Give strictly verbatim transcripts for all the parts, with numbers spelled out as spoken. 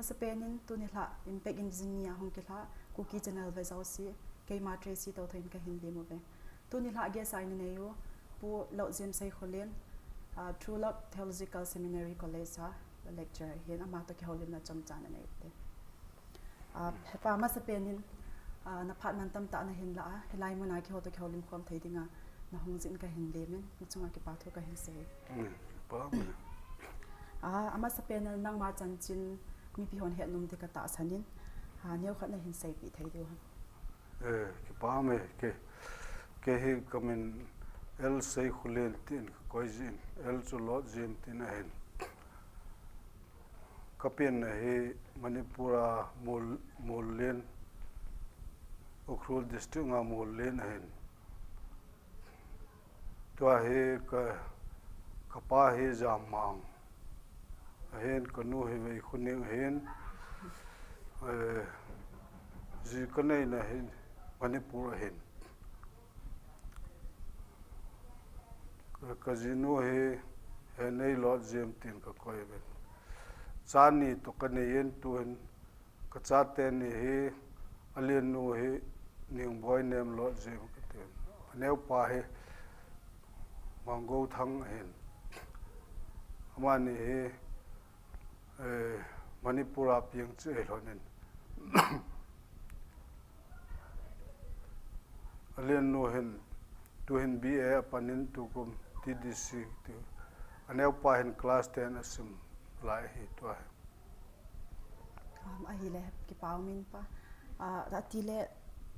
Amasapen in tuni lha Impact in Vision ni a hung kilha Kuki Channel vejouse, keima Tracy Touthoi in kahin lem uve. Tuni lha guest a inei u Pu Lotjem Seikholen, ah, True Love Theological Seminary College a lecturer ahin, ama toh kihoulimna chomcha nanei ute. Ah, hepa, amasapen in, ah, naphat mantam tah nahin lah a, hilai mun a keiho toh kihoulim khom thei dinga nahung jeh in kahin lem in, nachunga kipa thu kahin sei. Mm, pa, mm. Ah, amasapen in nangma chanchin mipi hon hetnom ding katahsan in, ah, neokhat nahin seipeh thei diu ham? Eh, kipa me, kei, kei hi kamin L Seikholen tin kakoi jin, L chu Lotjem tin ahin. Kapenna hi Manipur a Mul-, Mullen, Ukhrul District a Mullen ahin. Tua hi ka, kapa hi Jammang ahin, kanu hi Veikhoning ahin, eh, ji kaneina hi Manipur ahin. Ka, kajinu hi Henei Lotjem tin kakoi uvin. Cha ni toh kanei in tuhin, kachate ni hi, alennu hi Ningboinem Lotjem kati. Aneopa hi Mangouthang ahin. Amani hi, eh, Manipur a peng cheh lhonin. Alennu hin, tuhin B A apan in tukum T D C ti. Aneopa hin class ten asim lai ahi tua hi. Um, ahile, kipa umin pa. Ah, atile,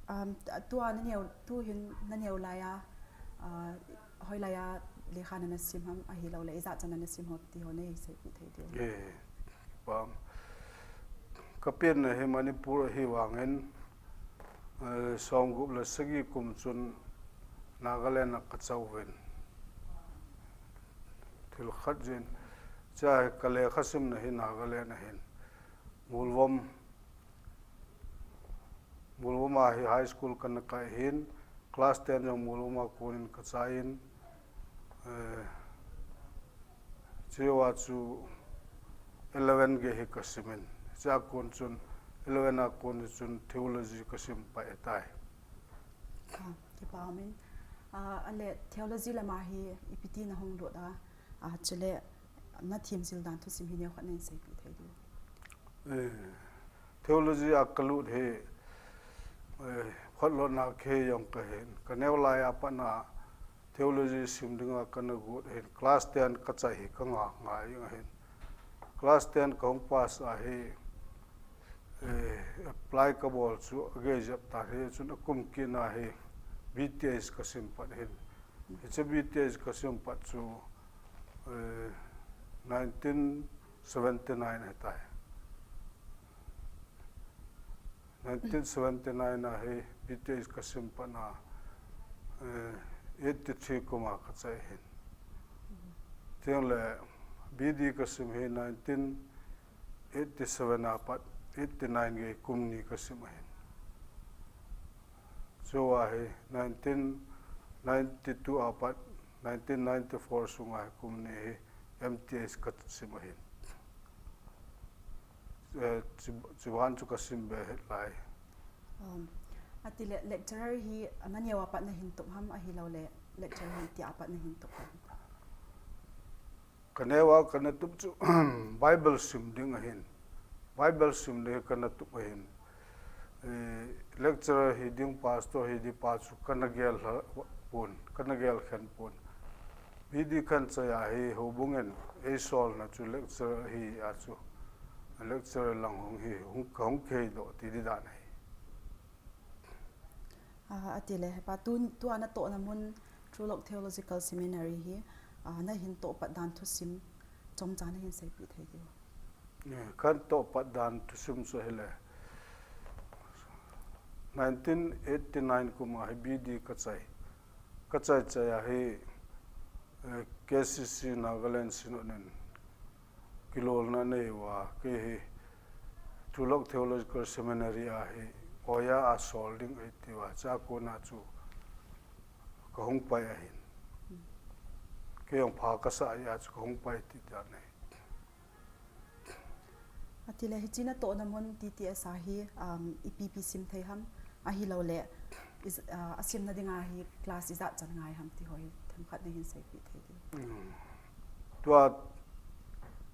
um, tua naneo, tuhin naneo laiya, ah, hoilaiya lekha nana sim ham, ahilouleh ijat chan nana sim ham ti ho neiseipeh thei diu? Eh, pa. Kapenna hi Manipur ahi vangin, eh, somgup le sagi kum chun Nagaland a kacha uvin. Thil khat jin, cha hi kalekha simna hi Nagaland ahin. Mulvom, Mulvom a hi high school kana kai hin, class ten jong Mulvom a konin kachai in, eh, chua chu eleven gei hi kasimin. Chua kon chun, eleven a kon chun theology kasim pai tai. Ah, kipa umin. Ah, ale theology lama hi ipi ti nahung lut a, ah, chule nathem jil dan thusim hi neokhat neiseipeh thei diu? Eh, theology a kalut hi, eh, phatlona kei jong kahin. Kaneo laiya pat a theology sim dinga kana got ahin. Class ten kachai hi kanga ngai jeng ahin. Class ten kahung pass a hi, eh, apply kabol chu agei jep tan, hichun akum kit na hi B Th kasim pat ahin. Hiche B Th kasim pat chu, eh, nineteen seventy-nine ahitai. Nineteen seventy-nine a hi B Th kasim pat a, eh, eighty-three kum a kachai ahin. Chule B D kasim hi nineteen eighty-seven a pat eighty-nine gei kum ni kasim ahin. Chua hi nineteen ninety-two a pat nineteen ninety-four sunga hi kum ni hi M Th kasim ahin. Eh, chi, chivan chu kasim be hih lai. Um, atile lecturer hi naneo a pat nahin tup ham, ahilouleh lecturer hi itia pat nahin tup ham? Kaneo a kana tup chu Bible sim ding ahin. Bible sim ding kana tup ahin. Eh, lecturer hi ding, pastor hi ding pa chu kana gel lha pon, kana gel khen pon. B D kahin chai a hi houbung in eisolna chu lecturer hi a chu, lecturer lang hung hi, hung, kahung kiheidoh ti di dan ahi. Ah, atile, hepa, tu, tua natohna mun True Love Theological Seminary hi, ah, nahin tohpat dan thusim chomcha nahin seipeh thei diu? Eh, kahin tohpat dan thusim chu ahile, nineteen eighty-nine kum a hi B D kachai. Kachai chai a hi, eh, K C C Nagaland Synod in kilolna anei uva, kei hi Tulok Theological Seminary a hi oja a sol ding eiti uva, chua kona chu kahung pai ahin. Kei jong pha kasah jeh a chu kahung pai ti dan ahi. Atile hiche natohna mun T T S a hi, um, ipi ipi sim thei ham, ahilouleh, is, uh, asimna dinga hi class ijat chan ngai ham ti ho hi themkhat nahin seipeh thei diu. Hmm. Tua,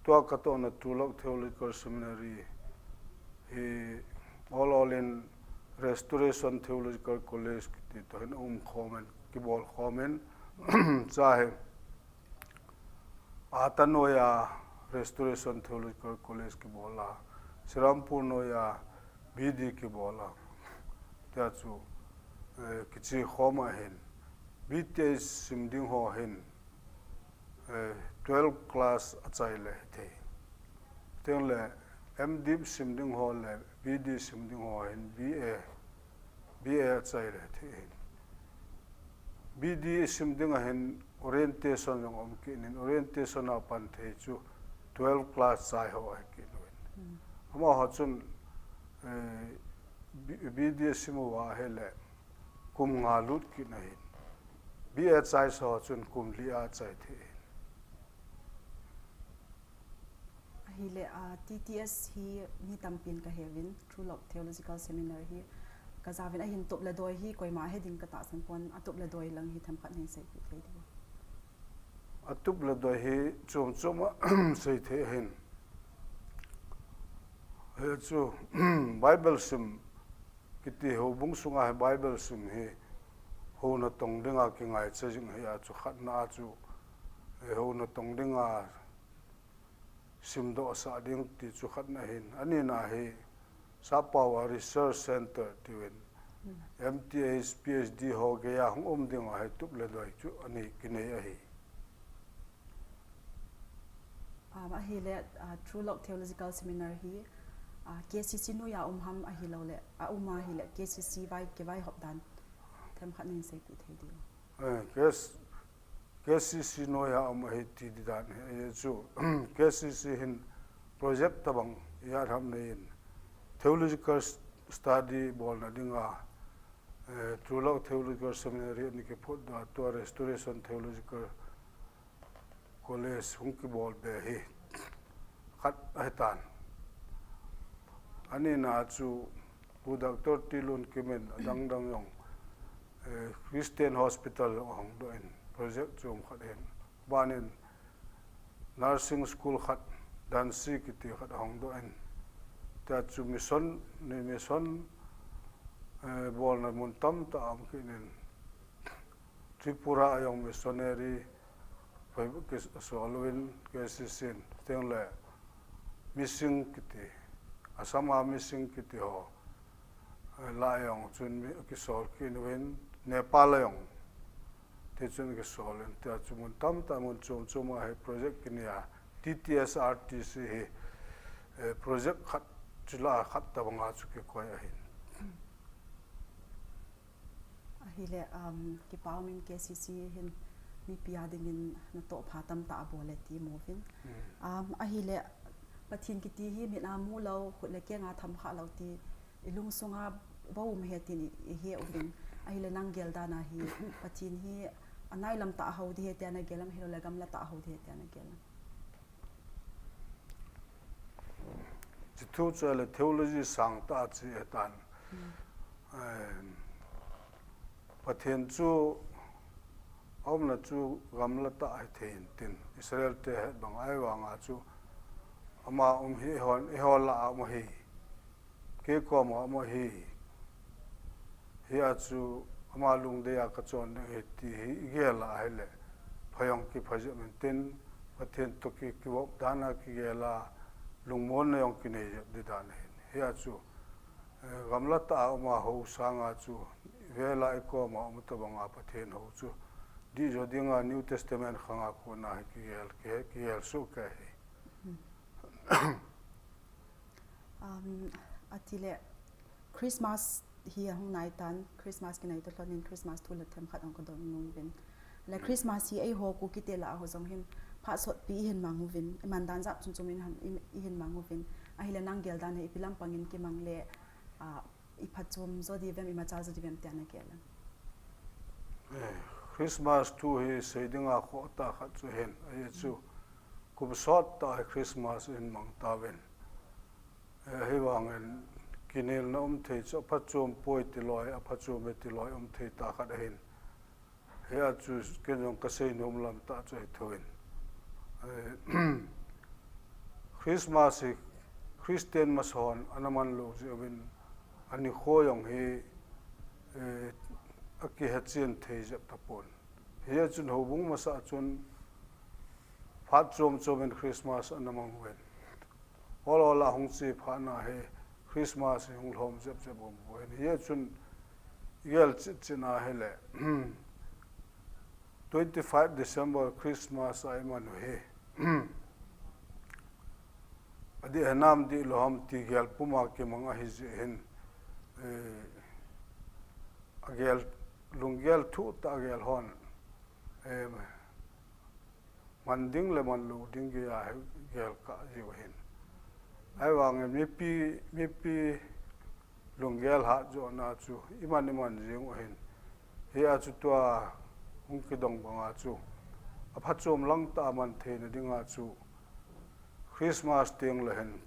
tua katohna Tulok Theological Seminary hi all, all in Restoration Theological College kiti toh hin umkhomin, kibolkhomin, cha hi Ata noiya Restoration Theological College kibol a, Serampore noiya B D kibol a, tia chu, eh, kichekhom ahin, B T H sim ding ho hin, eh, twelve class achaile hithei. Tengle M.Div sim ding ho le B D sim ding ho hin B A, B A achaile hithei hin. B D sim dinga hin orientation jong um kit in, orientation a pan thei chu twelve class chai ho ahi kit uvin. Hmm. Amaho chun, eh, B-, B D sim uva ahile kum nga lut kit in ahin. B A chai sa ho chun kum li a chai thei hin. Ahile, ah, T T S hi mi tampin kaheuvin, Tulok Theological Seminary hi kajauvin, ahin tup le doi hi koima he ding katahsan pon, atup le doi lang hi themkhat nahin seipeh thei diu. Atup le doi hi chom chom a seithei ahin. Hichu Bible sim kiti houbung sunga hi Bible sim hi hou natong dinga kingaicha jing ahi a chu khatna a chu, eh, hou natong dinga simdoh sah ding ti chu khatna ahin. Anina hi sappao a Research Center tiuvin, hmm, M T H, P H D ho geiya hung um dinga hi tup le doi chu anei kinei ahi. Um, ahile, uh, Tulok Theological Seminary hi, uh, K C C noiya um ham ahilouleh, aum ahile K C C vai, kivaihop dan themkhat nahin seipeh thei diu. Eh, K C C, K C C noiya um ahi ti di dan hi, eh, chu, K C C hin project tabang ijat ham neiyin, theological s-, study bolna dinga, eh, Tulok Theological Seminary ana kiphutdoh a, tua Restoration Theological College hung kibol be hi khat ahitan. Anina chu Pu Doctor Tilunkim in adang dang jong, eh, Christian Hospital jong ahongdoh in project chom khat ahin. Banin nursing school khat, Dansi kiti khat ahongdoh in. Tia chu mission, ni mission, eh, bolna mun tamtah aum kit in. Tripura a jong missionary kisol uvin K C C in, tengle mission kiti, Assam a mission kiti ho, eh, la jong chun mi kisol kit uvin, Nepal a jong tichun kisol in, tia chu mun tamtah mun chom chom a hi project kinei a, T T S R T C hi, eh, project khat chula khat tabanga chu kikoi ahin. Ahile, um, kipa umin K C C hin mipi a dingin natoh pha tamtah abol e ti mu uvin. Hmm. Um, ahile, Pathen kiti hi mit a mu lou, khut le keng a tham kha lou ti, ilungsunga bou um ahi tin i, ihe uvin. Ahile nang gel dan a hi, Pathen hi anailam tah a hou ding ahi tia nagel am, ahilouleh gamla tah a hou ding ahi tia nagel am? Chuthu chu ahile theology sangtah a che ahitan. Hmm. Eh, Pathen chu aumna chu gamla tah ahi thei intin, Israel te het bang ahivanga chu ama um hi eihon, eiho lah a um ahi. Kei koma um ahi. Hia chu ama lungdei a kachon ding ahi ti hi igel a ahile, pha jong kipha jep intin, Pathen toh ki, kivop dan a kigel a, lungmonna jong kinei jep di dan ahin. Hia chu, eh, gamla tah a um a hou sanga chu, vel a ikoma um tabanga Pathen hou chu, dihjo dinga New Testament khanga kona hi kigel, ki, kigel soh kei ahi. Um, atile Christmas hi ahung nai tan, Christmas kinai toh lhonin Christmas thu le themkhat hung kadong nung uvin. Le Christmas hi eiho Kuki te lah a ho jong hin phat sotpi ihin mang uvin, iman dan jat chom chom in ham, i, ihin mang uvin. Ahile nang gel dan hi ipi lampang in kimang le, ah, iphachom jo di vem, imachal jo di vem tia nagel am? Eh, Christmas thu hi sei dinga khoh tah khat chu ahin, ahi chu, kum sot tah hi Christmas ihin mang tauvin. Eh, hivangin kinelna um thei chu aphatchom poi tilou, aphatchom e tilou um thei tah khat ahin. Hia chu ken jong kasei nom lam tah chu hithoin. Eh, Christmas hi Christian masang hon ana man lou jeh uvin, ani kho jong hi, eh, akihechen thei jep tapon. Hia chun houbung masa chun phat chom chom in Christmas ana mang uvin. Ol ol a hung che phat na hi Christmas hi hung lhom jep jep um uvin. Hia chun igel chet chet na hile, twenty five December Christmas a iman u hi. Adih hinam dihlou ham ti gel puma kimang ahi jeh hin, eh, agel, lunggel thuh tah a gel hon, eh, man ding le man lou ding geiya hi gel kah jiu ahin. Ahivangin mipi, mipi lunggel hatjohna chu iman iman jing u ahin. Hia chu tua hung kidong banga chu aphatchom lang tah a man theina dinga chu Christmas teng le hin,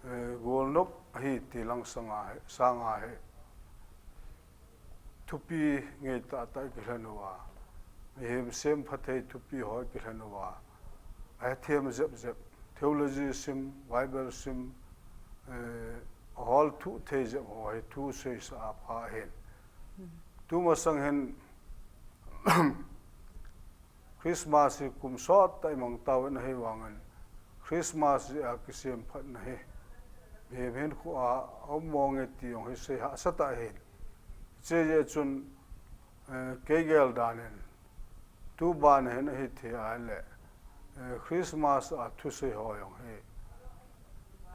eh, golnop ahi ti lang sanga hi, sanga hi thupi ngei tah tah kilhen uva, mihem semphathei thupi ho kilhen uva, athem jep jep, theology sim, Bible sim, eh, ahol thuh thei jep ho hi thu seisa apha ahin. Tumasang hin Christmas hi kum sot tah imang tauvin ahivangin, Christmas jeh a kisemphatna hi mihem hinkhoa aum mong e ti jong hi sei hahsa tah ahin. Hiche jeh chun, eh, kei gel dan in, tuban hin ahithei ahile, eh, Christmas a thusei ho jong hi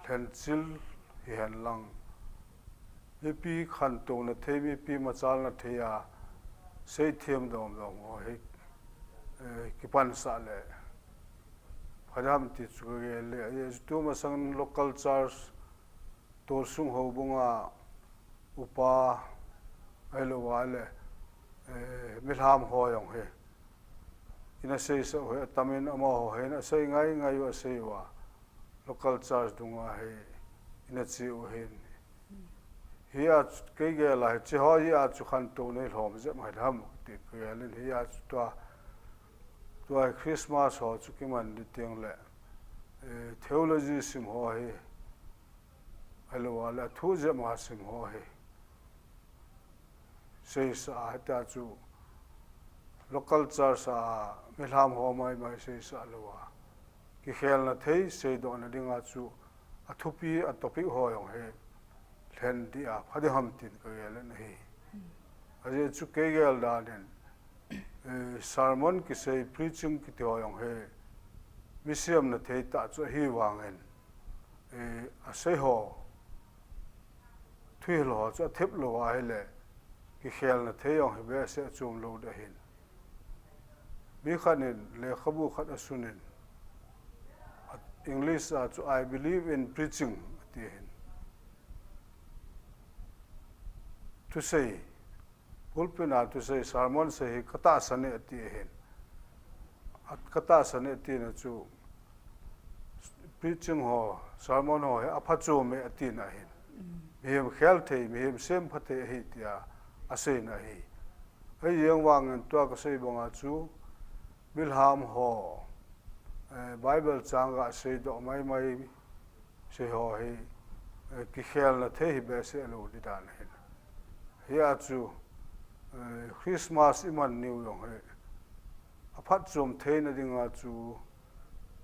lhenchil hihen lang, mipi khantouna thei, mipi machalna thei a seithem dom dom ho hi, eh, kipansah le pha ding ham ti chu kagel e. Tumasang local church, tolsung houbunga upa, ahilouva le, eh, milham ho jong hi ina seisah u hi atamin, amaho hin asei ngai ngai u asei uva, local church dunga hi ina che u ahin. Hia chu kei gel a hiche ho hia chu khantouna nei lhom jep mai ham ti kagel in, hia chu tua, tua Christmas ho chu kiman ding teng le, eh, theology sim ho hi, ahilouva le athu jep ma sim ho hi seisah a, hitia chu local church a milham ho mai mai seisah louva, kikhelna thei seidohna dinga chu athupi a topic ho jong hi lhen dia pha ding ham tin kagel in ahi. Ajeh chu kei gel dan in, eh, sermon kisei, preaching kiti ho jong hi mi semna thei tah chu ahivangin, eh, asei ho, thuhil ho chu athep lou ahile, kikhelna thei jong hi behseh achom lou ding ahin. Mi khat in lekhabu khat asun in, a, English a chu I believe in preaching ati ahin. Thusei, pulpit a thusei, sermon sei hi katahsan e ati ahin. At katahsan e atina chu preaching ho, sermon ho hi aphachom e atina ahin. Mihem khel thei, mihem sempha thei ahi tia aseina ahi. Ahijeng vangin tua kasei banga chu milham ho, eh, Bible chang gaseidoh mai mai sei ho hi, eh, kikhelna thei hi behseh lou ding dan ahin. Hia chu, eh, Christmas iman niu jong hi aphatchom theina dinga chu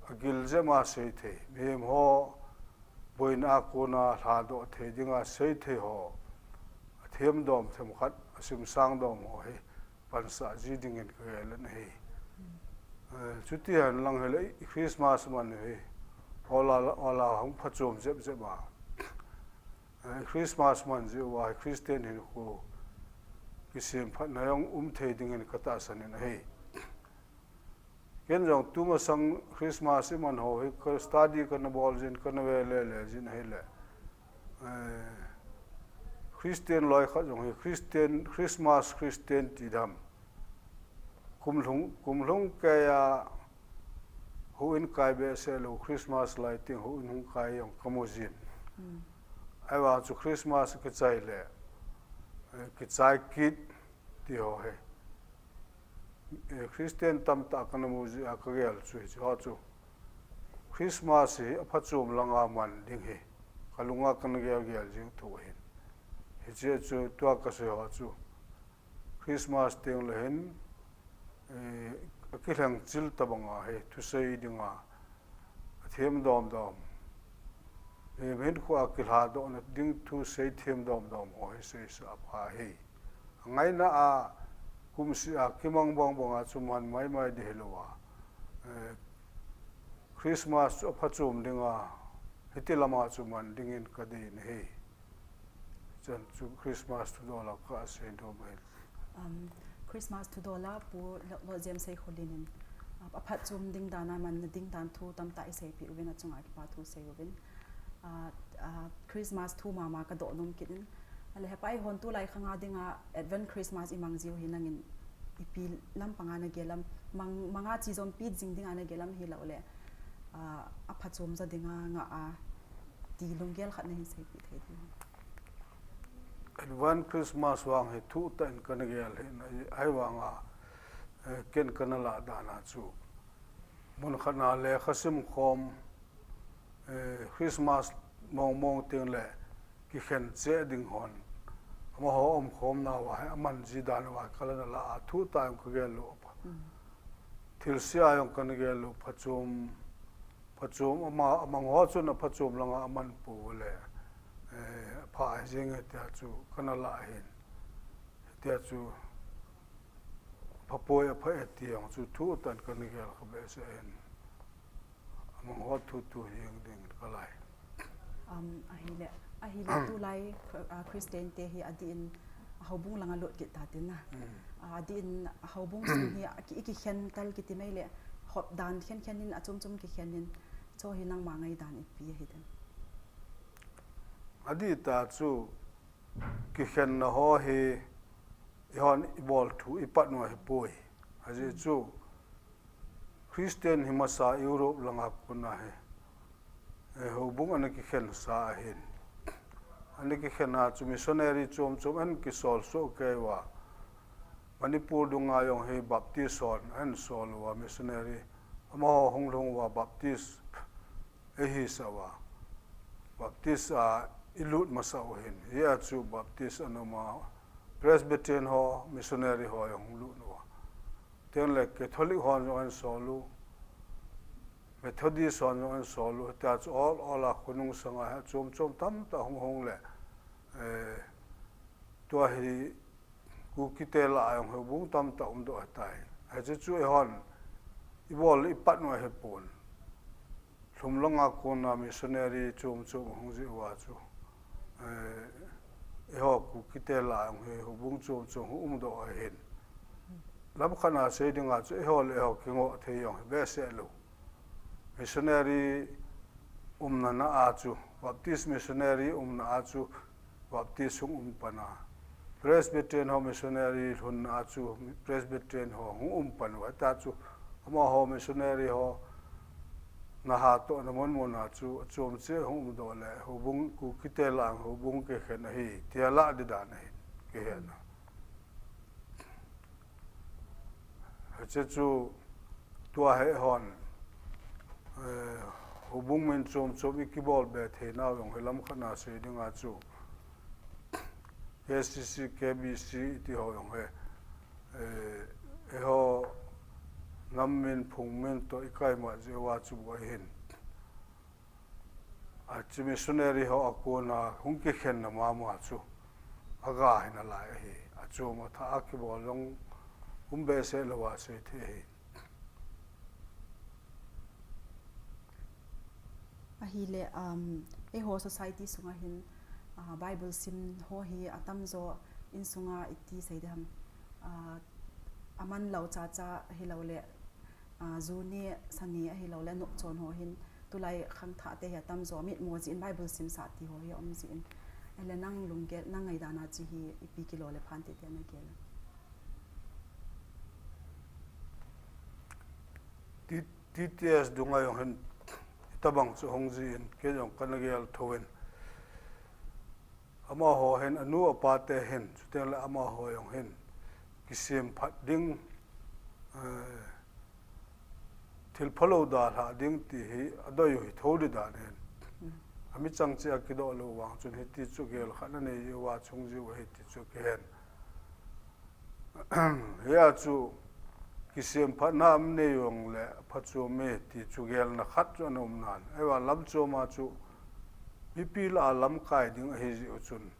agil jep ma sei thei, mihem ho boina a kona lhadoh thei dinga sei thei ho, athem dom themkhat, asimsang dom ho hi pansah ji dingin kagel in ahi. Eh, chuti hen lang hile Christmas man hi ol a, ol a hung phachom jep jep a, eh, Christmas man jeh uva Christian hinkho kisemphatna jong um thei dingin katahsan in ahi. Ken jong tumasang Christmas iman ho hi ka study kana bol jin, kana ve le le jin ahile, eh, Christian loi khat jong hi Christian, Christmas Christian ti dam, kumlhung, kumlhung keiya Houin kai behseh lou, Christmas lai teng houin hung kai jong kamu jin. Ahivang chu Christmas kichai le, eh, kichai kit ti ho hi. Eh, Christian tamtah kana mu jeh a kagel chu hiche ho chu. Christmas hi aphachom langa man ding hi. Kalunga kana gelgel jing thu ahin. Hiche chu tua kasei ho chu. Christmas teng le hin, eh, akilheng chil tabang ahi, thusei dinga, athem domdom. Eh, mihinkho a kilhadohna ding thusei them domdom ho hi seisa apha hi. Angaina a kumseh a kimang bang banga chu man maimai ding hilou a. Eh, Christmas chu aphachom dinga, hiti lama chu man dingin kadeina hi. Chan chu Christmas thudola kasei nom ahi. Um, Christmas thudola Pu Lo-, Lotjem Seikhulin in, uh, aphatchom ding dana manna ding dan thu tamtah iseipeh uvin achunga kipa thu sei uvin. Uh, uh, Christmas thu mama kadoh nom kit in. Ahile hepa eihon tulai khanga dinga Advent Christmas imang jiu hi nangin ipi lampanga nagel am, mang, manga chi jong ipi jing dinga nagel am hilou le, uh, aphachom ja dinga ngah a ti lunggel khat nahin seipeh thei diu. Advent Christmas vang hi thuh tah in kana gel hi na, ahivanga, eh, ken kana lah dan a chu. Mun khat na lekha sim khom, eh, Christmas mong mong teng le kikhen cheh ding hon. Amaho umkhomna uva hi aman ji dan uva kala na lah a thuh tah in kagel lou. Thilse a jong kana gel lou, phachom, phachom ama, amang ho chun aphachom langa aman pou le, eh, apha jing e tia chu kana lah ahin. Tia chu, apha poi, apha e ti jong chu thuh tah in kana gel kha behseh ahin. Amang ho thu tu jing ding kalai. Um, ahile, ahile tulai, uh, Christian te hi adih in houbung langa lut kit tatin na. Uh, adih in houbung sung hi aki, ikikhen tal kiti mai le, hop dan khen khen in, achom chom kikhen in, chu hi nangma ngaidan ipi ahi dem? Adih tah chu, kikhenna ho hi, eihon ibol thu ipat u ahipoi. Ajeh chu, Christian hi masa Europe langa kona hi, eh, houbung ana kikhen sa ahin. Ana kikhen a chu missionary chom chom ahin kisol soh kei uva. Manipur dunga jong hi Baptist hon ahin sol uva missionary. Amaho hung lhung uva Baptist eihisah uva. Baptist a ilut masah u ahin. Hia chu Baptist ana um a, Presbyterian ho, missionary ho jong hung lut uva. Tengle Catholic hon jong ahin sol u, Methodist hon jong ahin sol u, tia chu ol ol a khonung sanga hi chom chom tamtah hung hung le, eh, tua hi Kukite lah a jong houbung tamtah umdoh ahitai. Hiche chu eihon ibol le ipat u ahipon. Lhum langa kona missionary chom chom hung jeh uva chu, eh, eiho Kukite lah a jong hi houbung chom chom hung umdoh ahin. Lamkhat a sei dinga chu eiho le eiho kingoh thei jong hi behseh lou. Missionary umna na a chu, Baptist missionary umna a chu, Baptist hung um pan a. Presbyterian ho missionary lhunna a chu, Presbyterian ho hung um pan uva. Tia chu, amaho missionary ho, na hatohna mun mun a chu, achom cheh hung umdoh le, houbung Kukite lah a houbung kikhen ahi, tia lah di dan ahi, kihen a. Hiche chu tua hi eihon, eh, houbung min chom chom ikibol be theinau jong hi lamkhat a sei dinga chu K C C, K B C iti ho jong hi, eh, eiho nam min phung min toh ikai mat jeh uva chu bou ahin. Achu missionary ho a kona hung kikhenna mama chu aga hi nalai ahi. Achom athah a kibol jong um behseh lou a sei thei ahi. Ahile, um, eiho society sunga hin, uh, Bible sim ho hi atamjo insunga iti sei ding ham, uh, aman lou chacha hilou le, Ah, ju ni, sa ni ahilou le, nopchon ho hin, tulai khangthah te hi atamjo, mitmo jeh in Bible simsah ti ho hi aum jeh in. Ahile nang lunggel, nang ngaidan a chu hi ipi kilo le phan tete nagel a? Ti, T T S dunga jong hin, hitabang chu hung jin, kei jong kana gel thou in. Amaho hin, anu apa te hin, chuteng le amaho jong hin, kisem phat ding, eh, thil phalou dalha ding ti hi, adei u hi thou di dan hin. Mm. Ami chang che a kidoh lou vang chun hiti chu gel khat na nei uva chung jiu ahi ti chu kihen. Hia chu kisem phatna um nei jong le phachu me ti chu gelna khat chu ana um nan. Eiva lam chom a chu mipi lah a lamkai ding ahi jeh u chun.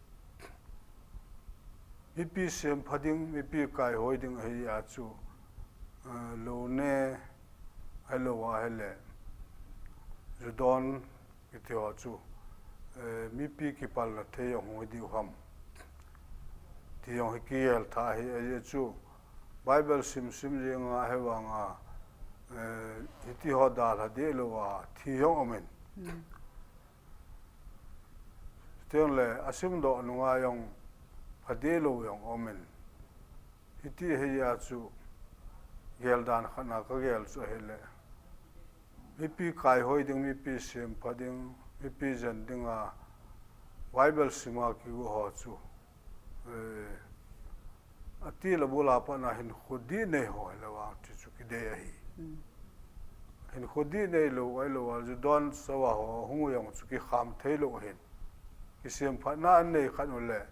Mipi sem pha ding, mipi kaihoi ding ahi a chu, eh, lou ne, ahilou a hile, ju don, kiti ho chu, eh, mipi kipalna thei jong hung hi diu ham. Ti jong hi kigel tha ahi, ahi chu Bible sim sim jeng a hivang a, eh, hiti ho dalha deh lou a thi jong um in. Mm. Chuteng le asim doh nunga jong pha deh lou jong um in. Hiti hi a chu gel dan khat na ka gel chu ahile. Mipi kaihoi ding, mipi sem pha ding, mipi jen ding a Bible sim a kigo ho chu. Eh, ati la bula pat na hinkho dih nei ho hilou a ti chu kidei ahi. Mm. Hinkho dih nei lou, ahilou a ju don sa a ho hung u jong chu kikham thei lou hin. Kisem phatna an nei khat u le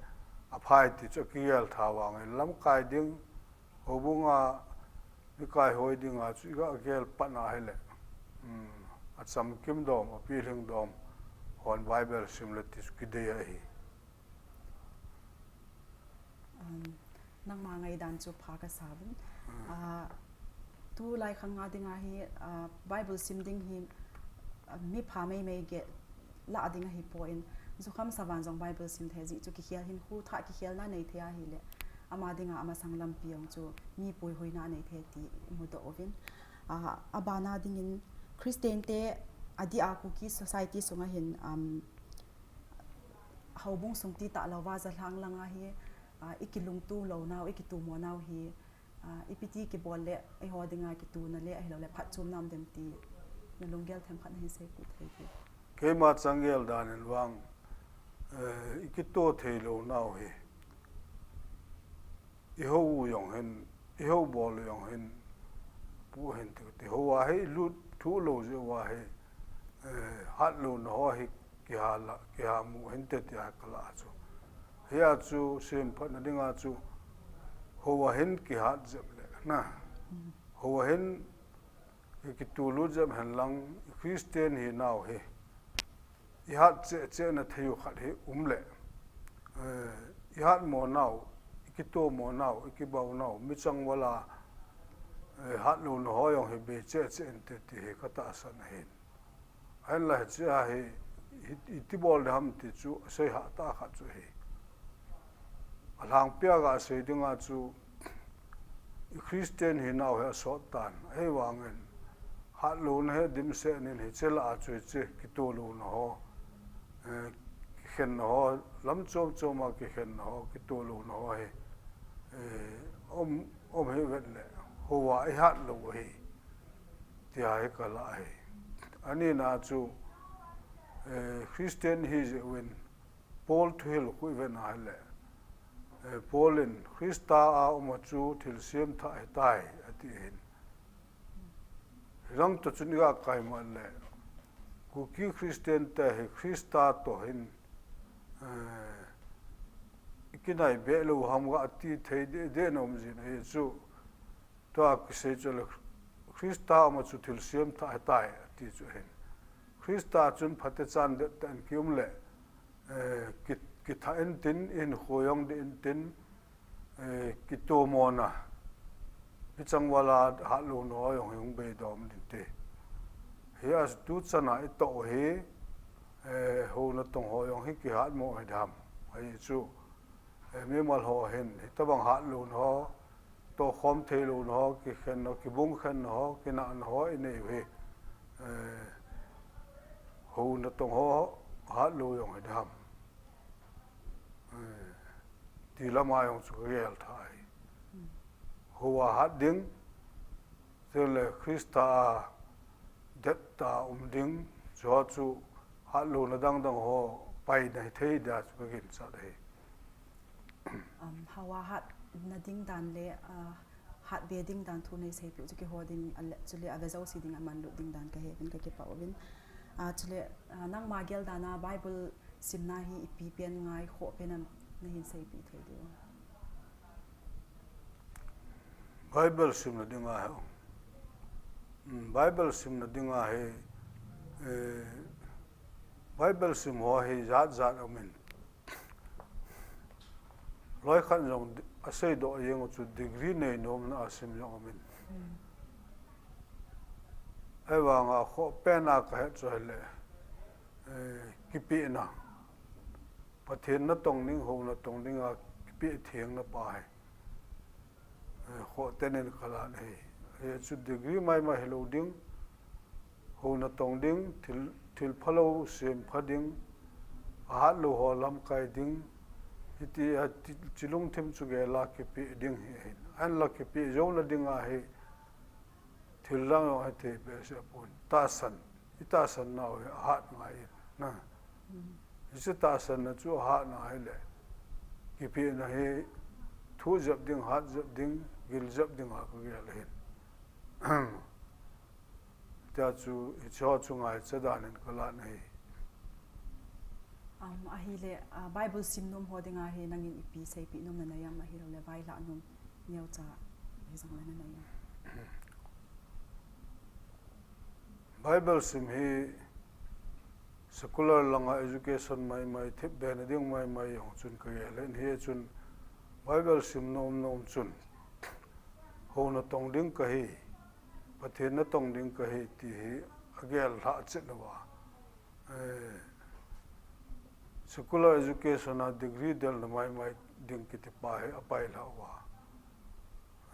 aphai ti chu kigel tha vang in lamkai ding, houbung a mi kaihoi ding a chu iga gel pat na hile. Hmm, achamkim dom, apilhing dom, hon Bible sim le ti chu kidei ahi. Um, nangma ngaidan chu pha kasa uvin. Hmm. Ah, tulai khang a dinga hi, ah, Bible sim ding hi, ah, mi pha meimei gel lah ding ahi poi. Jukham sa vang jong Bible sim thei jeh chu kikhel hinkho thah kikhelna nei thei ahile. Ama dinga amasang lampi jong chu mi puihoina nei thei ti imu doh uvin. Ah, abana dingin Christian te adeh a Kuki society sunga hin, um, houbung sung ti talou va jalhang langa hi, ah, ikilungto lou nau, ikitomo nau hi, ah, ipi ti kibol le, eiho dinga kituna le, ahilou le phatchomna um dem ti, na lunggel themkhat nahin seipeh thei diu. Keima chang gel dan in vang, eh, ikito thei lou nau hi. Ihou u jong hin, ihou bol u jong hin, pu hin ti, ti hou a hi lut thu lou jeh uva hi, eh, hat louna ho hi kiha la, kiha mu hinte tia ka lah chu. Hia chu sem phatna dinga chu hou a hin kihat jep le na. Mm. Hou a hin ikito lut jep hen lang Christian hi nau hi. Ihat cheh cheh na thei u khat hi um le, eh, ihat mo nau, ikito mo nau, ikibau nau, mi changval a, eh, hat louna ho jong hi bei cheh cheh inte ti hi ka tahsan ahin. Ahinla hiche a hi, hi, iti bol ding ham ti chu asei hah tah khat chu ahi. Alhangpia ga sei dinga chu, i Christian hi nau hi asot tan. Ahivangin, hat louna hi dimset in hiche lah a chu hiche kito louna ho, eh, kikhenna ho, lam chom chom a kikhenna ho, kito louna ho hi, eh, um, um hi vet le, hou a ihat lou ahi, tia hi ka lah ahi. Anina chu, eh, Christian hi jeh uvin, Paul thuhil khu ivet na hile, eh, Paul in Christa a um a chu thilsem thah ahitai, ati ahin. Hilang toh chun iga kai mat le, Kuki Christian te hi Christa toh hin, eh, ikinai be lou ham ga ti thei deh deh na um jin ahi chu. Tua kisei chu le Christa a um a chu thilsem thah ahitai, ati chu ahin. Christa chun phatechan det tah in kium le, eh, ki, kithah intin, ihinkho jong dih intin, eh, kitomona, mi changval a hat louna ho jong hi hung beidom dinte. Hia chu tuchan a itoh u hi, eh, houna tong ho jong hi kihat mo hi dam. Ahi chu, eh, mimal ho hin, hitabang hat louna ho, tohkhom thei louna ho, kikhenna, kibungkhenna ho, kinahna ho inei u hi, eh, houna tong ho, hat lou jong hi dam. Eh, ti lama jong chu ka gel tha ahi. Hou a hat ding, chule Christa a det ta um ding, chu chu hatlouna dangdang ho paina hithei dia chu ka ginchat ahi. Um, Hawa hatna ding dan le uh, hatbe ding dan thu nei seipeh u chu keiho ding, chule ave jouse ding a manlut ding dan kahe uvin kakipah uvin. Uh, chule uh, nangma gel dan a Bible simna hi ipi pen ngai khoh pen am nahin seipeh thei diu? Bible simna dinga hi, Bible simna dinga hi, eh, Bible sim ho hi jat jat umin. Loi khat jong aseidoh jeng u chu degree nei nomna a sim jong umin. Ahivanga khoh pen a kahet chu hile, eh, kipehna. Pathen natong ding, hou natong dinga kipeh thengna pa hi. Eh, khoh tenin kalan ahi. Hichu degree maimai hilou ding, hou natong ding, thil, thil phalou sem pha ding, ahatlou ho lamkai ding, hiti a ti, chi lungthim chu gel a kipeh ding hi ahin. Ahinla kipeh jouna dinga hi, thil dang jong hithei behseh pon. Tahsan, itahsan nau hi ahat ngai in. Na. Hiche tahsanna chu ahat ngai le. Kipehna hi thu jep ding, hat jep ding, gil jep dinga kagel ahin. Tia chu, hicheho chu ngaicha danin kalan ahi. Um, ahile, uh, Bible sim nom ho dinga hi nangin ipi seipeh nom nanei am ahiloule vaihlah nom neocha hijongle nanei am? Bible sim hi secular langa education maimai, thipbehna ding maimai jong chun kagel in, hichun Bible sim nom nom chun hou natong ding kahi, Pathen natong ding kahi ti hi agel lhah chet uva. Eh, secular education a degree delna maimai ding kiti pa hi apailhah uva.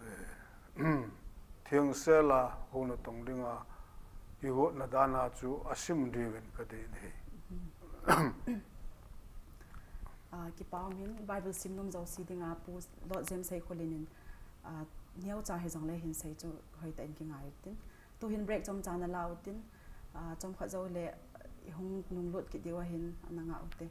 Eh, thengsel a hou natong dinga kigotna dan a chu asim diuvin kadei ahi. Ah, kipa umin, Bible sim nom jouse dinga Pu Lord James Seikhoulen in, ah, neocha hijongle hinsei chu hoitah in kingai utin. Tuhin break chomcha nala utin, ah, chomkhat joule ihung nunglut kit diu ahin, ana nga ute.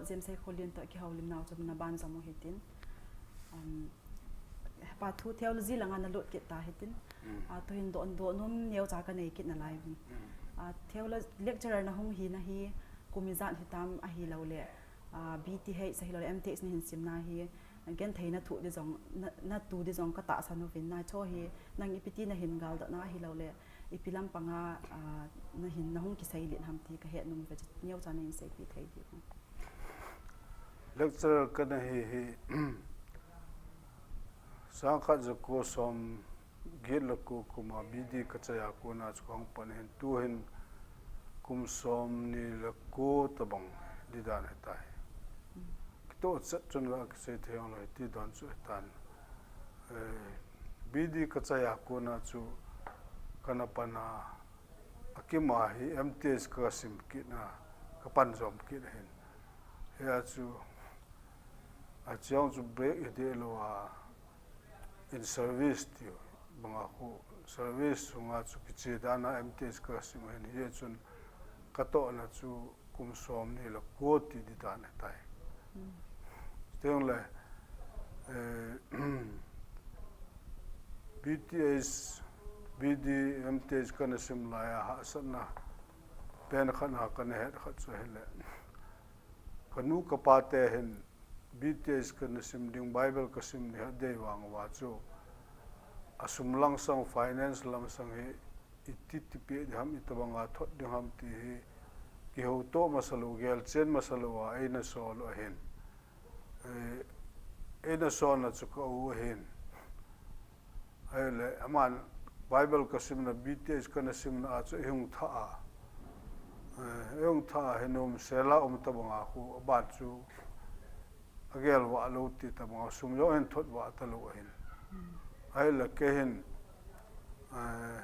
James Seikholian toh kihoulimnau chu na ban jom u hitin. Um, pa thu theology langa na lut kit ta hitin. Hmm. A, tuhin don, don nom neocha ka nei kit nalai uvin. Hmm. A, theolo-, lecturer na hung hina hi kum ijat hitam ahilouleh, a, B T H ahilouleh M T H na hin simna hi, genthei na tu di jong, na, na tu di jong ka tahsan uvin, na chu hi, nang ipi ti na hin galdoh na ahilouleh, ipi lampanga, a, na hin, na hung kisei lih ham ti ka het nom uve, neocha na hin seipi thei diu. Lecturer ka na hi hi, sangkhat jako som get le ko kum a B D ka chai a kona chu ka hung pan ahin, tuhin kum som ni le ko tabang di dan ahitai. Kitoh chet chun la kisei thei lou hiti dan chu ahitan. Eh, B D ka chai a kona chu ka na pan a, akima hi M T H ka sim kit na, ka pan jom kit ahin. Hia chu, a chang chu break hi deh lou a, in service ti banga khu service sunga chu kiche dan a M T H ka sim ahin, hia chun ka tohna chu kum som ni le ko ti di dan ahitai. Hmm. Chuteng le, eh, B T H, B D, M T H ka na sim lai a hahsatna pen khat na ka na het khat chu ahile, ka nu ka pa te hin B T H ka na sim ding, Bible ka sim ding adei vang uva chu, a sum langsang, finance langsang hi iti tipeh ding ham, itobanga thot ding ham ti hi kihouto masa lou, gelchen masa lou a eina sol u ahin. Eh, eina solna chu ka u ahin. Ahile, aman Bible ka simna, B T H ka na simna a chu eihung thah a. Eh, eihung thah a, hin um sela um tabanga khu, aban chu agel vah lou ti tabanga, sum jong hin thot vah talou ahin. Ahile, kei hin, eh,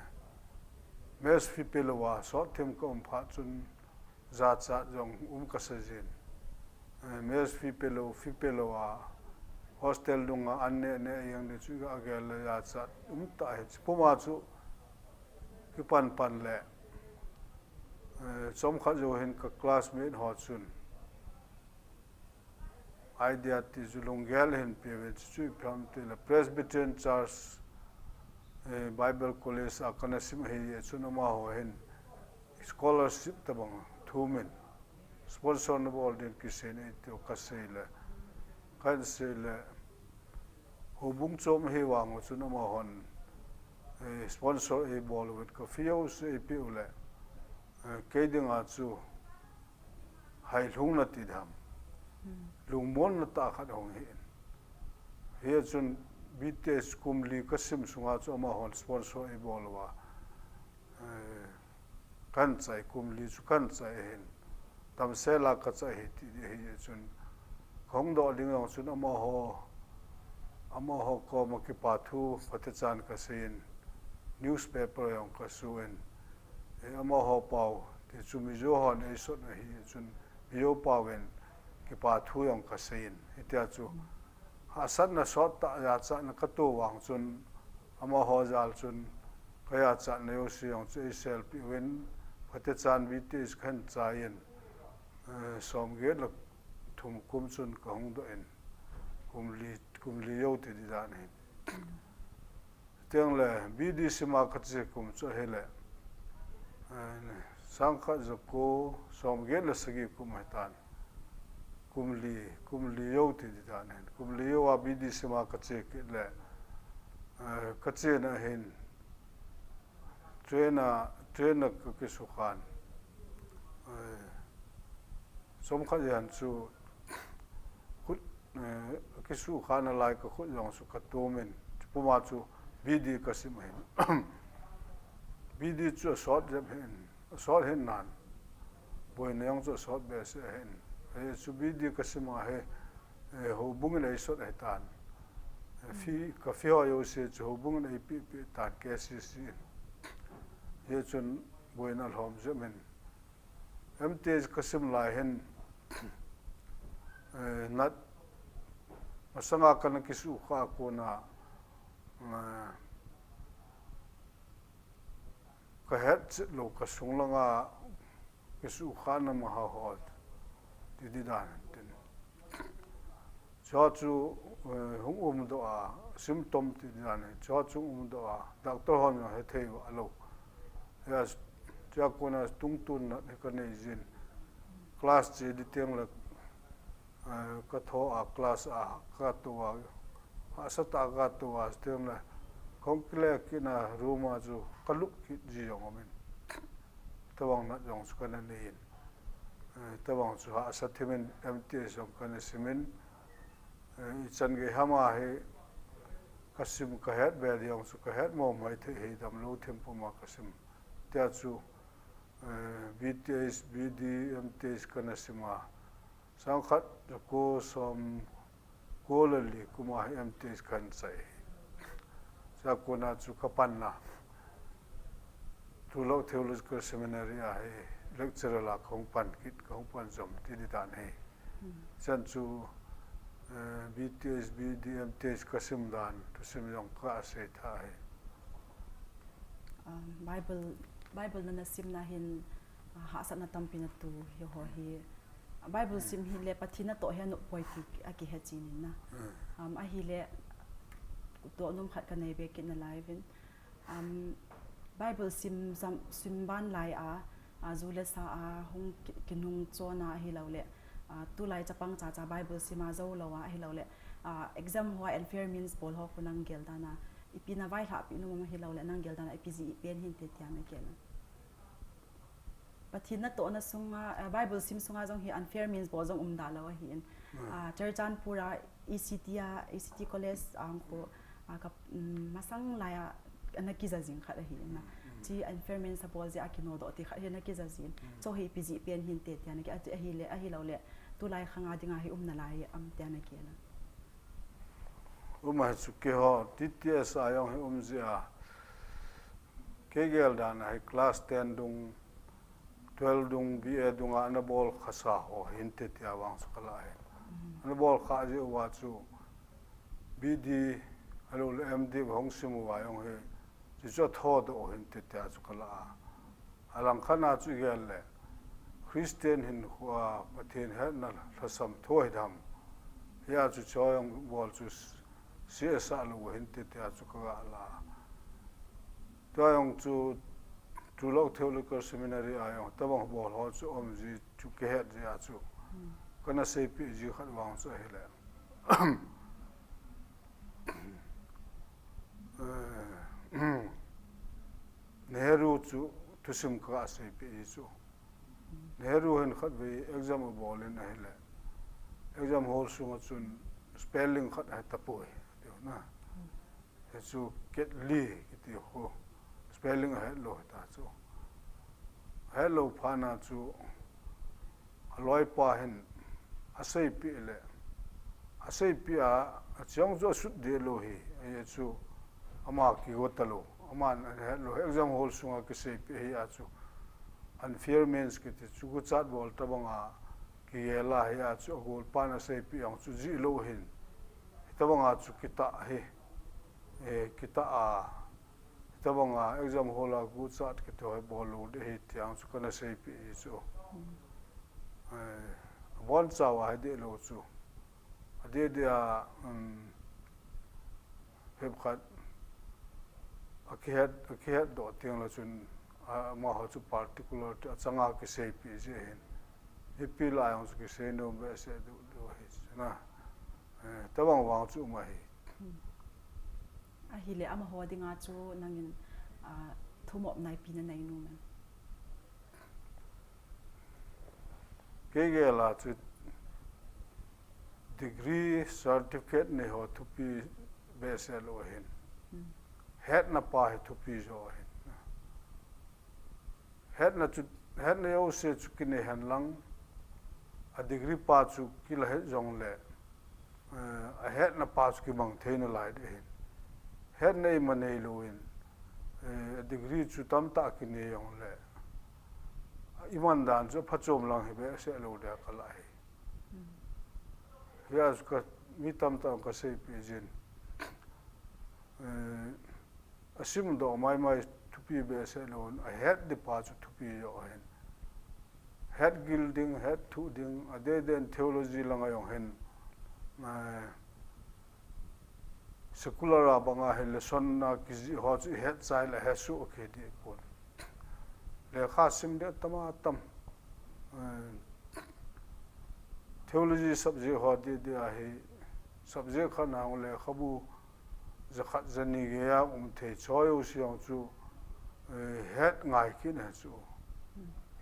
mess fee pe lou a, sot them ka um phat chun, jachat jong um ka sa jin. Eh, mess fee pe lou, fee pe lou a, hostel dunga an neh neh jeng ding chu ka gel le jachat um tah ahi. Chupuma chu kipan pan le, eh, chomkhat jou hin ka classmate ho chun idea ti chu lunggel ahin pe uvin, chu chu ipi ham ti le Presbyterian Church, eh, Bible College a ka na sim ahi, chun amaho hin scholarship tabang thumin, sponsor na bol ding kisei in eitiu ka sei le, ka hin sei le, houbung chom ahi vang u chun amahon, eh, sponsor eibol uvin, ka fee jouse eipeh u le, eh, kei dinga chu hailhungna ti dam. Hmm. Lungmonna tah khat ahung hi in. Hia chun B T H kum li ka sim sunga chu amahon sponsor eibol uva, eh, ka hin chai, kum li chu ka hin chai ahin. Damsel a ka chai ahi ti di ahi chun, ka hung doh ding jong chun amaho, amaho koma kipathu phatechan ka sei in, newspaper jong ka su in, eh, amaho pao ti chu Mizo hon eisot ahi chun, Mizo pao in kipathu jong ka sei in, hitia chu hahsatna sot tah jachatna ka to vang chun, amaho jal chun ka jachatna jouse jong chu eiselpeh uvin, phatechan B T H ka hin chai in, eh, som get le thum kum chun ka hung doh in, kum li, kum li jou ti di dan ahin. Chuteng le B D sim a ka che kum chu ahile, eh, sangkhat jako som get le sagi kum ahitan. Kum li, kum li jou ti di dan ahin. Kum li jou a B D sim a ka che kit le, eh, ka chena hin train a, train a ka kisukhan. Eh, chomkhat jan chu khut, eh, kisukhan a lai ka khut jong chu ka tum in. Chupuma chu B D ka sim ahin. B D chu asot jep ahin. Asot ahin nan. Boina jong chu asot behseh ahin. Hia chu B D ka sim a hi, eh, houbung in eisot ahitan. Eh, fee, ka fee ho jouse chu houbung in eipeh peh tan K C C in. Hia chun boina alhom jep in. M T H ka sim lai hin, eh, nat, masanga ka na kisukha a kona, eh, ka hetchet lou ka sung langa kisukhana maha ho ti di dan tin. Chua chu, eh, hung umdoh a, symptom ti dan hi, chua chu umdoh a, doctor hon jong hethei uva lou. Hia, chua kona tungtun nat hi kanei jin. Class che ding teng le, eh, katho a, class a, katou a, hahsa tah a katou a, teng le, kahung kile kit na room a chu kalup kit ji jong umin. Tobang nat jong chu kana nei in. Eh, tobang chu hahsa thimin M T S jong kana simin. Eh, ichan gei ham a hi kasim kahet be ding chu kahet mo mai thei hi damlou thim puma kasim. Tia chu, eh, B T S, B D, M T S kana sim a. Sangkhat jako som ko le li kuma hi M T S kahin chai. Chua kona chu kapanna. Tulou Theological Seminary a hi lecturer la kahung pan kit, kahung pan jom ti ding dan hi. Hmm. Chan chu, eh, B T S, B D, M T S kasim dan, thusim jong kasei tha hi. Um, Bible, Bible nana simna hin, ah, hahsatna tampi natoh hiho hi. Bible sim hile Pathen natoh hi anop poi ti akihe chen in na. Hmm. Um, ahile, toh nom khat kanei be kit nalai uvin. Um, Bible sim, sim ban lai a, a, ju le sa a, hung ki-, kinung chon a, ahilouleh, a, tulai chapang chacha Bible sim a jou lou a, ahilouleh, a, exam ho a unfair means bol ho khu nang gel dan a, ipi navaihlah pi nom ahilouleh, nang gel dan a, ipi jeh pen hinte tia nagel a. Pathen natohna sunga, eh, Bible sim sunga jong hi unfair means bol jong um da lou ahin. Hmm. Ah, Churachandpur a E C T a, E C T College a hung khu, ah, ka, mm, masang lai a, ana kija jing khat ahi na. Hmm. Chi unfair means abol jeh a kinodoh ti khat hi ana kija jing. Hmm. Chu hi ipi jeh pen hinte tia nagel a, ahile, ahilouleh, tulai khang a dinga hi um nalai am tia nagel a. Um ahi chu keiho, T T S a jong hi um jeh a. Kei gel dan a hi class ten dung, twelve dung, B A dung a ana bol khasa ho hinte tia vang chu kala hi. Mhm. Ana bol kha jeh uva chu B D, ahilouleh M D hung sim uva jong hi, chu chu athodoh hinte tia chu kala a. Alangkhat a chu igel le, Christian hinkho a Pathen hetna lhasam thu hi dam. Hia chu chua jong bol chu s-, C S a lou hinte tia chu kaga la. Tua jong chu Tulou Theological Seminary a jong, tabang bol ho chu um ji chu kihet jeh a chu. Hmm. Kana seipeh ji khat vang chu ahile. Eh, Nehru chu thusim kaga seipeh ji chu. Nehru hin khatvei exam abol in ahile. Exam hall sunga chun spelling khat ahe tapoi. Tiu na. Hichu Ketli kiti khu spelling ahet lou hita chu. Ahet lou phat na chu aloipa hin aseipeh le, aseipeh a, achung chu asut deh lou hi, ahi chu ama kigo talou, aman ahet lou, exam hall sunga kiseipeh hi a chu, unfair means kiti chu guchat bol tabang a, kigel a hi a chu agolpan aseipeh jong chu jih lou hin, hitabang a chu kitah hi, eh, kitah a, hitabang a exam hall a guchat kiti ho hi bol lou ding ahi ti jong chu kana seipeh ji chu. Hmm. Eh, abonchauva hi deh lou chu. Adeh deh a, um, phabep khat akihet, akihetdoh teng le chun, a, amaho chu particular ti achanga kiseipeh ji ahin. Hipi lai jong chu kisei nom behseh deh, deh ahi chu na. Eh, tabang vang chu um ahi. Hmm. Ahile amaho dinga chu nangin, ah, thumopna ipi nanei nom em? Kei gel a chu degree certificate nei ho thupi behseh lou ahin. Hmm. Hetna pa hi thupi jo ahin. Hetna chu, hetna jouse chu kinei hen lang, a degree pa chu kila het jongle, eh, ahetna pa chu kimang thei nalai ding ahin. Hetna ima neilou in, eh, a degree chu tamtah kinei jongle, iman dan chu aphachom lang hi behseh lou dia kala hi. Hmm. Hia chu ka, mi tamtah in kaseipeh jin. Eh, asimdoh maimai thupi behseh lou in, ahet ding pa chu thupi jo ahin. Het gil ding, het thuh ding, adeh deh in theology langa jong hin, eh, secular a banga hi lesson a kijih ho chu ihet chai le hesoh kei deh pon. Lekha sim deh tam a tam. Eh, theology subject ho deh deh ahi, subject khat na hung lekhabu jakhat jani geiya um thei choi u siang chu, eh, het ngai kit ne chu.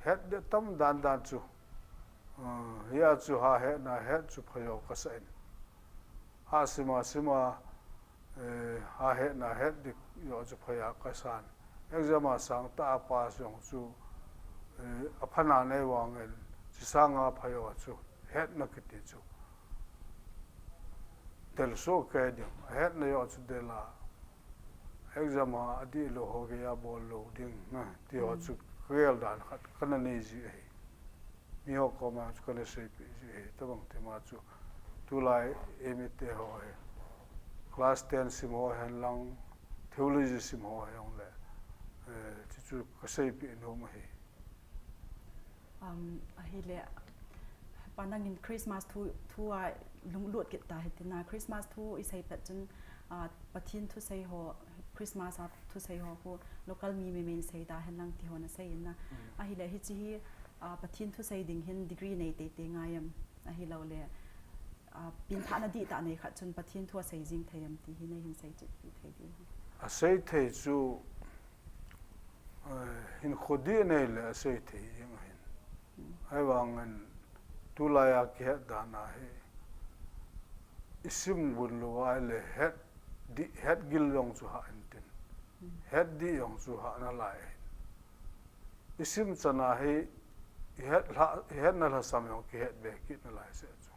Het deh tam dan dan chu. Ah, hia chu ha hetna het chu phajo kasa in. Ha sima sima, eh, ha hetna het ding jo chu phajo kasan. Exam a sangtah a pass jong chu, eh, apha nanei vangin, chi sanga phajo chu hetna kiti chu del soh kei ding. Hetna jo chu del a, exam a adihlou ho geiya bol lou ding, na, ti ho chu kagel dan khat kana nei ji ahi. Mi ho koma chu kana seipeh ji ahi. Tabang tema chu tulai M A te ho hi class ten sim ho hen lang, theology sim ho hen le, eh, chu chu kaseipeh nom ahi. Um, ahile, pa nangin Christmas thu, thu a lunglut kit ta hitin na, Christmas thu isei pet chun, ah, Pathen thusei ho, Christmas a thusei ho khu local mi mei mei in sei ta hen lang ti ho nasei in na. Ahile, hiche hi, ah, Pathen thusei ding hin degree nei teitei ngai em? Ahilouleh, ah, pengthahna dihtah nei khat chun Pathen thu asei jing thei em ti hi neihin seicheh pi thei diu. Asei thei chu, eh, hinkho dih nei le asei thei jeng ahin. Ahivangin tulai a kihet dan ahi. Isim gun lou ahile het dih, het gil jong chu hah intin. Het dih jong chu hah nalai ahin. Isim chan ahi, ihet lha, ihetna lhasam jong kihet be kit nalai seh chu.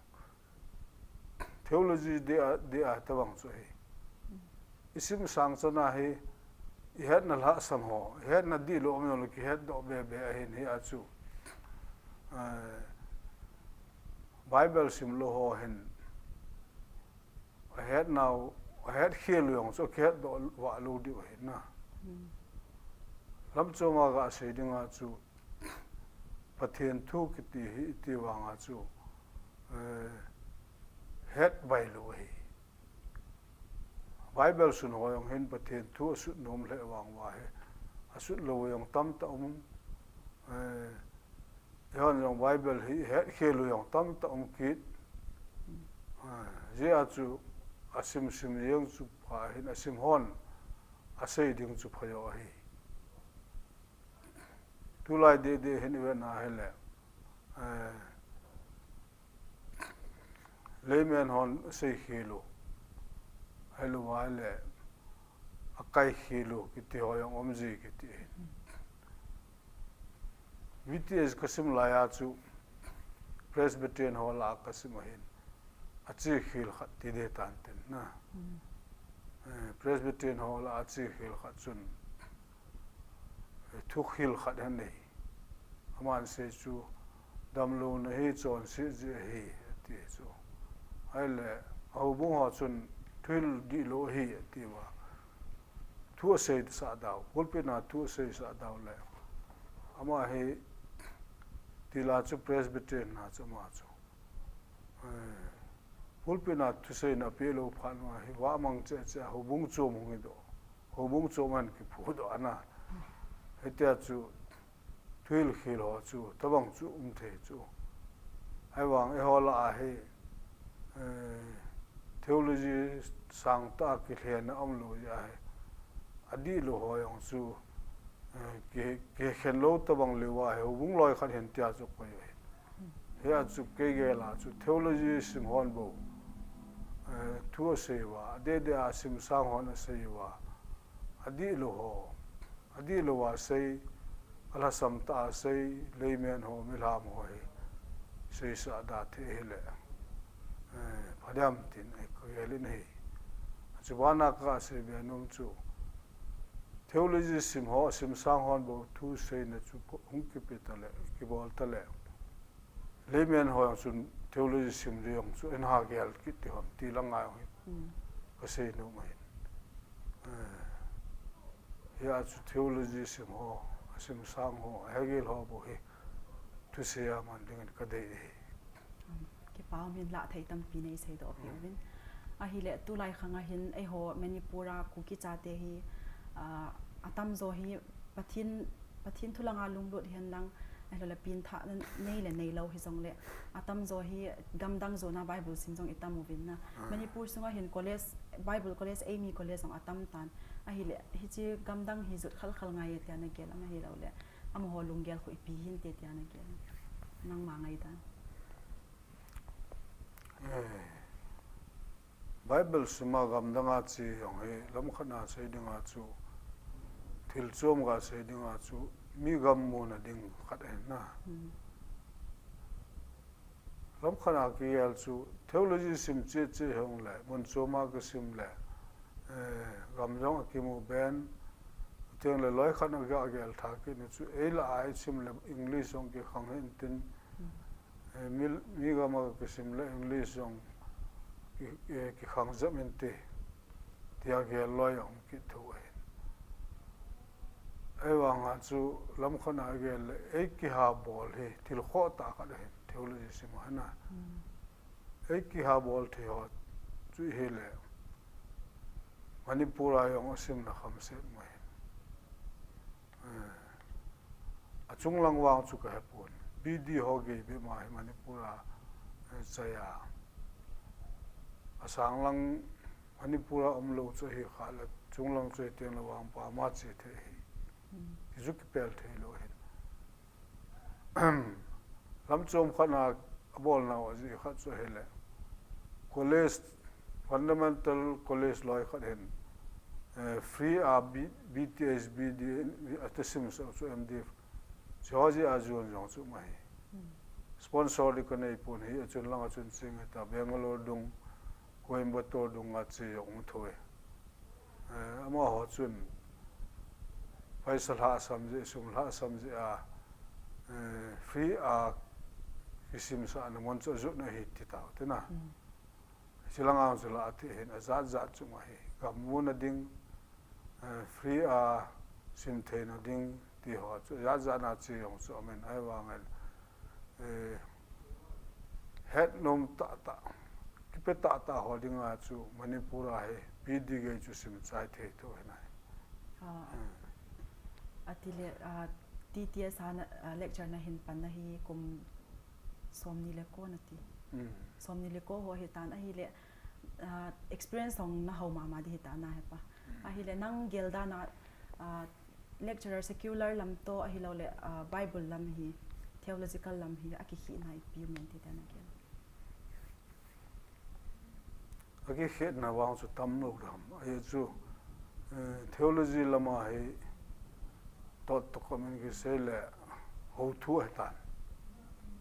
Theology dih a, dih a tabang chu ahi. Isim sang chan ahi, ihetna lhasam ho, ihetna dihlou um jongle kihetdoh be be ahin hia chu. Eh, Bible simlou ho hin, ahetnau, ahet khel u jong chu kihetdoh vah lou diu ahi na. Lamchom a gasei dinga chu, Pathen thu kiti hi iti vanga chu, eh, het bailou ahi. Bible sun ho jong hin Pathen thu asut nom lheh vang uva hi, asut lou jong tamtah um, eh, eihon jong Bible hi het khel u jong tamtah um kit. Eh, hijeh a chu asim sim jeng chu pha ahin, asim hon asei ding chu phajo ahi. Tulai deh deh hin ivet na hile, eh, layman hon asei khel u, ahilou ahile akai khel u kiti ho jong um ji kiti ahin. V T S kasim lai a chu Presbyterian ho lah a kasim ahin, ache khel khat ti ding tan tin na. Eh, Presbyterian ho lah a ache khel khat chun, eh, thukhel khat ahin nei. Aman asei chu, damlouna hi chonset jeh ahi, ati chu. Ahile, ahoubung ho chun thuhil dihlou ahi, ati uva. Thu aseisah dau, pulpit na thu aseisah dau le. Ama hi, tila chu Presbyterian na chu ama chu. Eh, pulpit na thuseina apehlou phat uva hi, vahmang cheh cheh a houbung chom hung hidoh. Houbung chom ahin kiphudoh ana. Hitia chu, thuhil khel ho chu, tabang chu um thei chu. Ahivang eiho lah a hi, eh, theology sangtah a kilhenna umlou jeh a hi, adihlou ho jong chu, eh, ki, kikhen lou tabang leuva hi, houbung loi khat hin tia chu koi ahi. Hia chu kei gel a chu theology sim hon bou, eh, thu asei uva, adeh deh a simsang hon asei uva, adihlou ho, adihlou a sei, alhasam tah a sei, layman ho, milham ho hi seisah da thei hile, eh, phadiam tin, eh, kagel in ahi. Chubana kasei be nom chu, theology sim ho, simsang hon bou thuseina chu hung kipe tale, kibol tale, layman ho jong chun theology sim ding jong chu ahin hagel kit ding ham ti lang ngai jong hi kasei nom ahin. Eh, hia chu theology sim ho, asimsang ho, ahegel ho bou hi thusei a man dingin kadei ahi. Kipa um in, lah thei tampi nei seidoh peh uvin. Ahile tulai khang a hin eiho Manipur a Kuki chate hi, ah, atamjo hi Pathen, Pathen thu langa lunglut hen lang, ahilou le pengthah nei le neilou hijongle, atamjo hi gamdang jon a Bible sim jong itam uvin na. Manipur sunga hin college, Bible college, eimi college jong atam tan. Ahile hiche gamdang hi jot khalkhal ngai e tia nagel am, ahilou le amaho lunggel khu ipi hinte tia nagel am? Nangma ngaidan. Eh, Bible sima gamdanga che jong hi lamkhat a sei dinga chu, thil chom ga sei dinga chu, mi gam muna ding khat ahi na. Hmm. Lamkhat a kigel chu theology sim cheh cheh hung le, mun chom a kisim le, eh, gam jong akimu ben, teng le loi khat a kigel tha kit ni chu, ei lah a isim le English jong kikhang hin tin, Hmm. Eh, mi, mi gam a kisim le English jong ki, eh, kikhang jep inte, tia gel loi jong kithou ahin. Ahivanga chu lamkhat a gel le, ei kihabol hi thil khoh tah khat ahin, theology sim ho hi na. Hmm. Ei kihabol thei ho chu hile, Manipur a jong asim le kham set mai. Eh, achung lang vang chu kahepon. B D ho gei bep ma hi Manipur a, eh, chai a. Asang lang Manipur a umlou chu hi kha le, chung lang chu hi teng le vang pa ma che thei hi. Hmm. Hi chu kipel thei lou hin. Lam chom khat a abolnau ajeh khat chu ahile, college, fundamental college loi khat hin, eh, free a B-, B T H, B D, ata simsah chu M D, hiche ho jeh a jon jong chu um ahi. Hmm. Sponsor ding kanei pon hi, achun lang achun ching ta, Bangalore dung, Coimbatore dung a che jong um thou e. Eh, amaho chun paisa lhahsam jeh, sum lhahsam jeh a, eh, free a kisimsahna mun chu ajotna ahi ti tau te na. Mm. Hiche lang a chu lah a ti hin ajat jat chu um ahi. Gam muna ding, eh, free a sim theina ding ti ho chu ajat jat na che jong chu aum in, ahivangin, eh, het nom tahtah, kipe tahtah ho dinga chu Manipur a hi B D gei chu sim chai thei thou ahi nai. Ah, hmm. Atile, ah, T T S a na, ah, lecture nahin panna hi kum somni le ko nati. Hmm. Somni le ko ho hitan ahile, ah, experience jong nahao mama di hitan ahi pa. Hmm. Ahile nang geldan a, ah, lecturer secular lam toh ahilou le, ah, Bible lam hi, theological lam hi, akikhehna ipi um em ti te nagel. Akikhehna vang chu tamlou dam. Ahi chu, eh, theology lam a hi, toh toh ka min kisei le, hou thu ahi tan.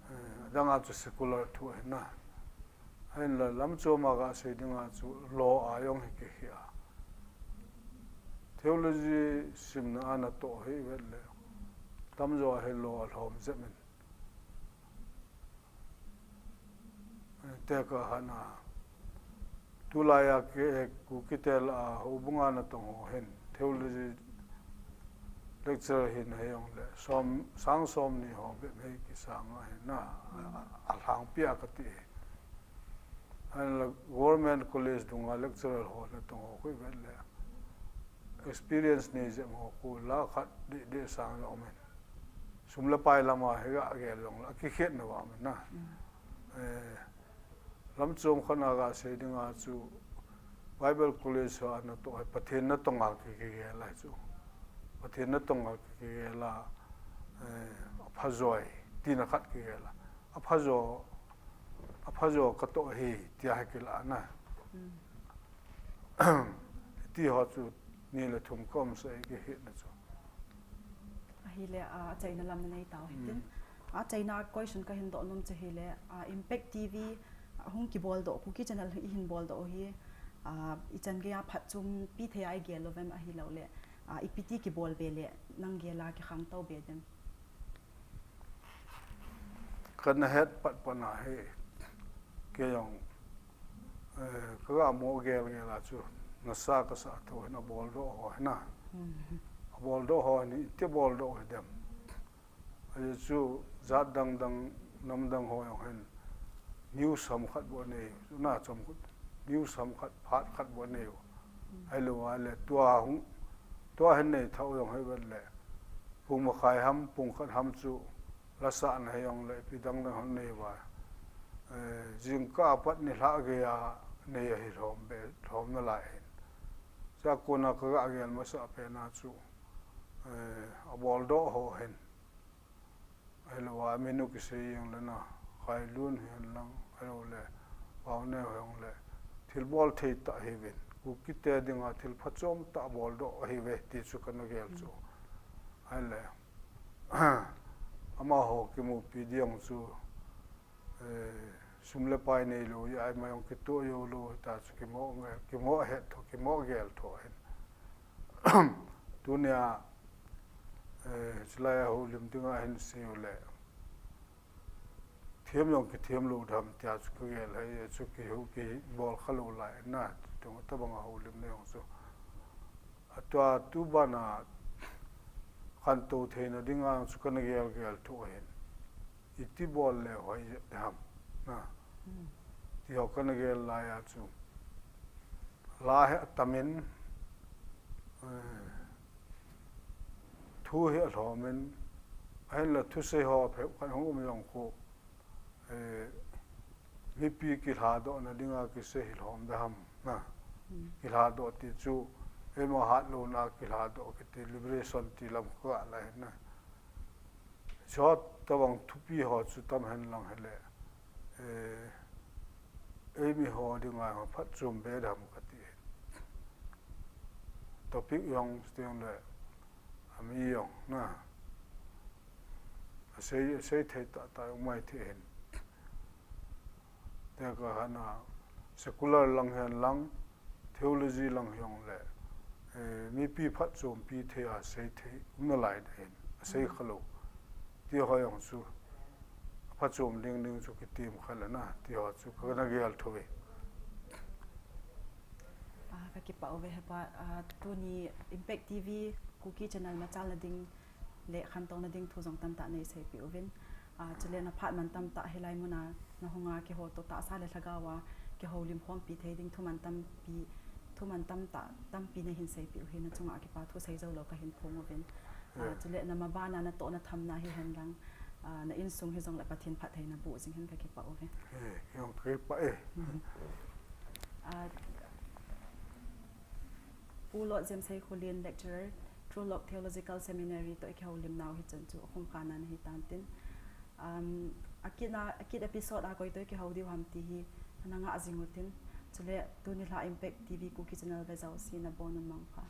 Eh, adang a chu secular thu ahi na. Ahinla lam chom a kasei dinga chu law a jong hi kikheh a. Theology simna a natoh hi vet le, tamjo a hi law alhom jep in. Te ka hana, tulai a ke, Kuki te lah a houbung a natong ho hin, theology lecturer hin ahi jong le, som, sang somni ho bep hi kisang ahi na, a, a, alhangpi a kati. Ahinla government college dunga lecturer ho natong ho khu ivet le, experience nei jep ho khu lakh khat deh deh sang jong um in. Sum le pai lam a hi gagel jong le, akikhehna vang um in na. Mm. Eh, lam chom khat a kasei dinga chu, Bible College ho a natoh hi Pathen natong a ki, kigel ahi chu. Pathen natong a ki, kigel a, eh, aphajo e, tina khat kigel a. Aphajo, aphajo katoh ahi, tia hi kilah na. Mm. Ti ho chu ni le thum ka umsah e, kikhehna chu. Ahile, ah, achaina lam nanei tau hitin. Mm. Achaina question kahin doh nom chu ahile, ah, Impact T V, ah, hung kibol doh, Kuki channel ihin bol doh u hi, ah, ichan geiya phatchompi thei a igel lou vem ahilou le, ah, ipi ti kibol be le, nang gel a kikhangtou be dem. Kana het pat pat na hi, kei jong, eh, kaga mo gel gel a chu, nasa kasa thou hin abol doh ho hi na. Mm. Abol doh ho hin, iti bol doh hi dem. Ahi chu jat dang dang, nam dang ho jong hin, news ham khat bou anei, na chom khat, news ham khat, phat khat bou anei. Ahilou le, tua hung, tua hin nei thau jong hi vet le, pung makhai ham, pung khat ham chu, la sahna hi jong le, ipi dang dang hon nei uva. Eh, jingkah apat nilhah geiya nei ahi lhom be, lhom nalai hin. Chua kona ka ga gel masah pen a chu, eh, a boldoh ho hin. Ahilou a, minu kisei jeng le na, Khailun hihen lang, ahilou le, Pauneo hihen le, thilbol thei tah ahiuvin. Kukite dinga thil phachom tah boldoh ahiuve, ti chu kana gel chu. Ahile, amaho kimupi ding chu, eh, sum le pai neilou, ahi ma jong kitoh joulou, hita chu kimo nge, kimo het tho, kimo gel tho hin. Tunia, eh, chulai a houlim dinga hin seiu le. Them jong kithem lou dam tia chu ka gel hai, chu kihou kibol kha lou lai na, tung tabang a houlim na jong chu. Atua tu bana khantou theina dinga chu kana gel gel thu ahin. Iti bol le hoi jep ding ham, na. Ti ho kana gel lai a chu. La hi atamin, eh, thu hi alhomin, ahinla thusei ho phabep khat hung um jong khu, eh, mipi kilhadohna dinga kisei hi lhom ding ham, na. Kilhadoh ti chu, eima hatlouna kilhadoh kiti liberation ti lam kha lai na. Chua tabang thupi ho chu tam hen lang hile, eh, eimi ho dinga phatchom be dam kati. Topic jong sting le, ami jong na. Asei, asei thei tah tah jong mai thei hin. Te ka hana secular lang hen lang, theology lang hijongle, eh, mipi phatchompi thei a sei thei um nalai ding ahin, asei khalou. Ti ho jong chu, aphatchom ding ding chu kitim kha le na, ti ho chu kana gel thou ve. Ah, ka kipah uve hepa, ah, tuni Impact T V Kuki Channel machalna ding le khantouna ding thu jong tamtah nei seipeh uvin. Ah, chule na phat man tamtah hilai muna na hunga keiho toh tahsa le lhagao a kihoulim khompi thei ding thu man tampi, thu man tamtah tampi na hin seipeh u hi na chunga kipa thu sei joulou ka hin phong uvin. Ah, chule na mabana na tohna thamna hihen lang, ah, na insung hijongle Pathen phattheina boh jing hen ka kipah uve. Eh, jong ka kipah e. Ah, Pu Lord James Heikhulen, lecturer, True Love Theological Seminary toh i kihoulim nau hi chun chu khum kha na hi tan tin. Um, akit na, akit episode a koi toh i kihou diu ham ti hi na ngah jing u tin. Chule tuni lha Impact T V Kuki Channel ve jouse na bon un mangpha.